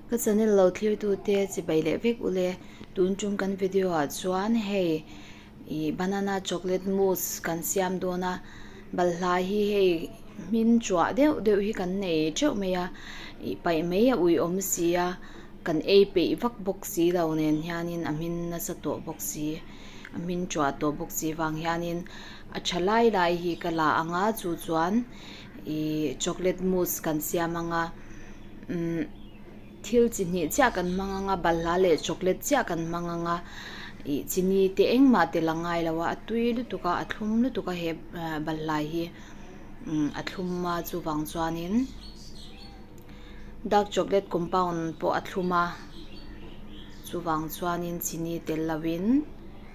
Ka channel lo thlir tute chibai leh vek ule tun tum kan video ah chuan hei ih banana chocolate mousse kan siam dawn a balhla hi hei hmin chuah deuh deuh hi kan nei teuh mai a ih paih mai a ui awm si a kan ei peih vak bawk si lo nen hianin a hmin nasa tawh bawk si a hmin chuah tawh bawk si vang hianin a tha lai lai hi ka la ang a chu chuan ih chocolate mousse kan siam ang a umm thil chi hnih chiah kan hmang ang a balhla leh chocolate chiah kan hmang ang a ih chini te engmah tel a ngai lo a a tui lutuk a a thlum lutuk a he balhla hi umm a thlum a chuvang chuanin dark chocolate compound pawh a thlum a chuvang chuanin chini tel lovin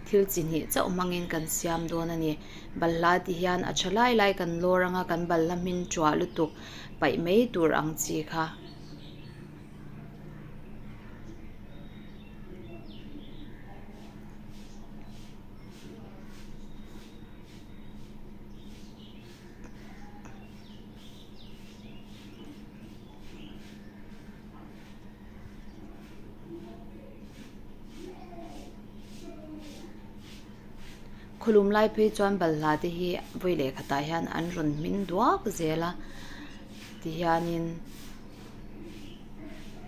thil chi hnih chauh hmangin kan siam dawn a ni balhla ti hian a tha lai lai kan lawr ang a kan balhla hmin tuah lutuk paih mai tur ang chi kha. Khawlum lai phei chuan balhla te hi vawi leh khatah hian an rawn hmin duak zel a tihianin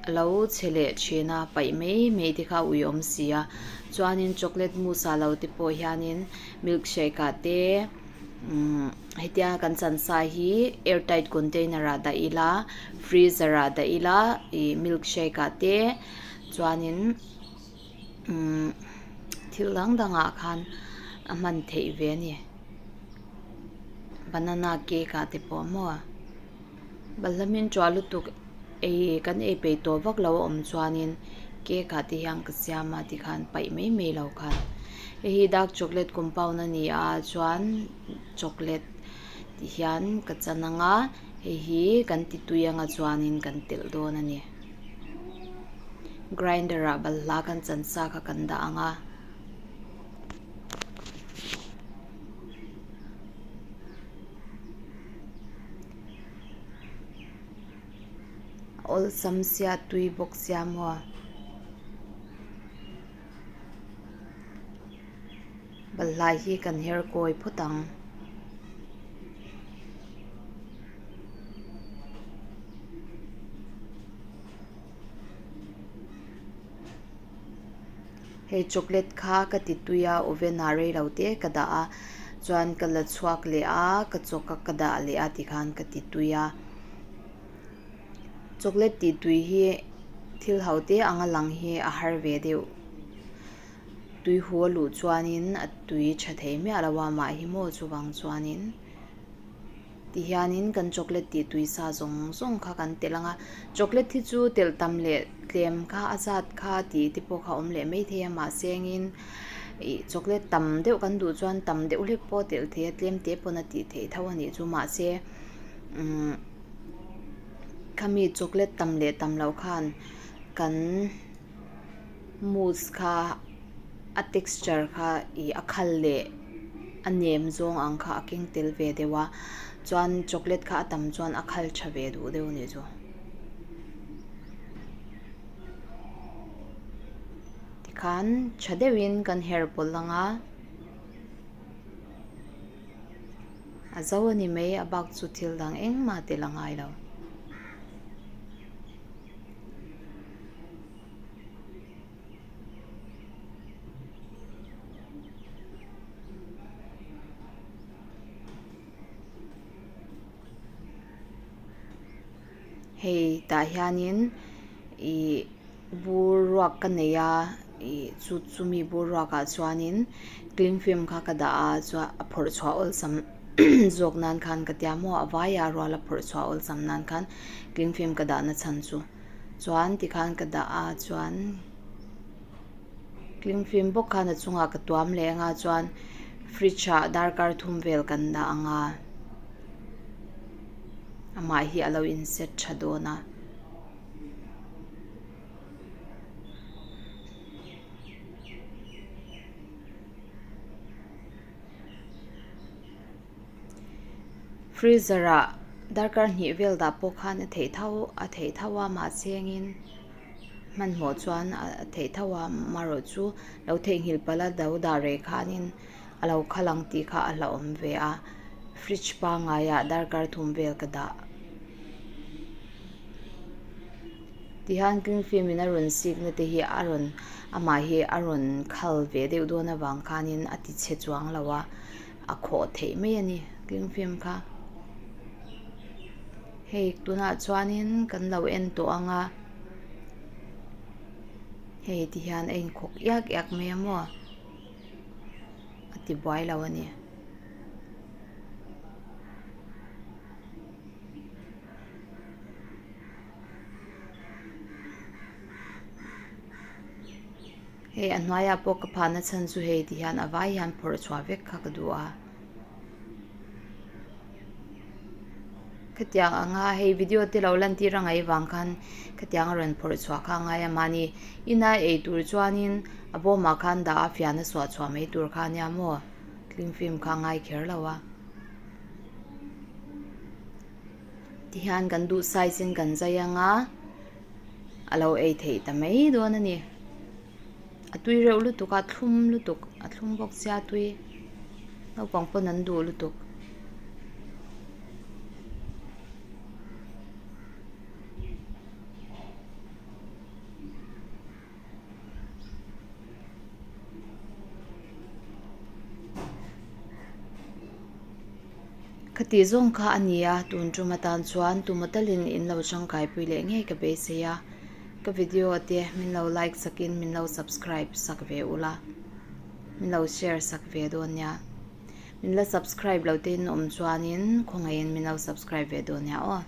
a lo chhe leh thin a paih mai mai te kha a ui awm si a chuanin chocolate mousse ah lo te pawh hianin milk shake ah te umm hetia kan chan sa hi air tight container ah dah ila freezer ah dah ila ih milk shake ah te chuanin. Umm thil dang dangah khan a hman theih ve a ni banana cake ah te pawh maw balhla hmin tuah lutuk ei kan ei peih tawh vak lo a awm chuanin cake ah te hian ka siam a tikhan paih mai mai lo khan hei hi dark chocolate compound a ni a chuan chocolate ti hian ka chan ang a hei hi kan ti tui anga chuanin kan telh dawn a ni. Grinder ah balhla kan chan sa kha kan dah ang a. A awlsam sia tui bawk sia maw. Balhla hi kan her kawi phawt ang. Hei chocolate kha ka ti tui a oven ah rei lo te ka dah a chuan ka la chhuak leh a ka chawk a ka dah leh a tikhan ka ti tui a chocolate tih tui hi thil ho te anga lang hi a har ve deuh. Tui hu a luh chuanin a tui tha thei miah lo a mah hi maw chuvang chuanin tihianin kan chocolate tih tui sa zawng zawng kha kan telh ang a chocolate hi chu telh tam leh tlem kha a zat kha tih te pawh kha a awm leh maithei a mahse engin ih chocolate tam deuh kan duh chuan tam deuh hlek pawh a telh thei a tlem te pawn a tih theih tho a nih chu mahse umm khami chocolate tam leh tam loh khan kan. Mousse kha a texture kha ih a khal leh a nem zawng ang kha a keng tel ve deuh a chuan chocolate kha a tam chuan a khal tha ve duh deuh a nih chu. Tikhan tha deuhin kan her pawlh ang a a zo a ni mai a bak chu thil dang engmah tel a ngai lo. Hei tah hianin ih bur ruak ka nei a ih chu chumi bur ruakah chuanin cling film kha ka dah a chuan a phawrh chhuah awlsam zawk nan khan ka tia maw a vaia rual a phawrh chhuah awlsam nan khan cling film ka dahna chhan chu. Chuan tikhan ka dah a chuan cling film bawk khan a chungah ka tuam leh anga chuan fridge ah darkar thum vel kan dah ang a amah hi a lo in set tha dawn a. Freezer ah darkar hnih vel dah pawh khan a theih tho a theih tho a mahse engin. Hmanhmawh chuan a theih tho a, amaherawh chu lo theihnghilh palh a do dah reh khanin a lo khal ang tih kha a hlauhawm ve a, fridge pangaiah darkar thum vel ka dah. Tihian cling film in a rawn sik na te hi a rawn amah hi a rawn khal ve deuh dawn avang khanin a ti chhe chuang lo a, a khawh theih mai a ni cling film kha. Hei tunah chuanin kan lo en tawh ang a, hei tihian a inkhawk iak iak mai a maw a ti buai lo a ni. Hei a hnuaiah pawh ka phahna chhan chu hei ti hian a vai hian phawrh chhuah vek kha ka duh a. Khatiang anga hei video te lo lan tir a ngaih vang khan khatiang a rawn phawrh chhuah kha a ngai a mahni ina ei tur chuanin a bawmah khan dah a fian a suah chhuah mai tur kha a nia maw cling film kha a ngai kher lo a. Tihian kan duh size in kan zai anga a lo ei theih ta mai dawn a ni. A tui reuh lutuk a thlum lutuk a thlum bawk sia tui naupang pawn an duh lutuk. Khati zawng kha a ni a, tun tum atan chuan tuma talin in lo tangkaipui leh ngei ka beisei a, ka video te min lo like sakin min lo subscribe sak ve ula, min lo share sak ve dawn nia. Min la subscribe lo te in awm chuanin khawngaihin min lo subscribe ve dawn nia aw.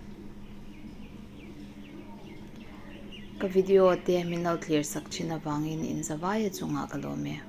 Ka video te min lo thlir sak thin avangin in zavaia chungah ka lawm e.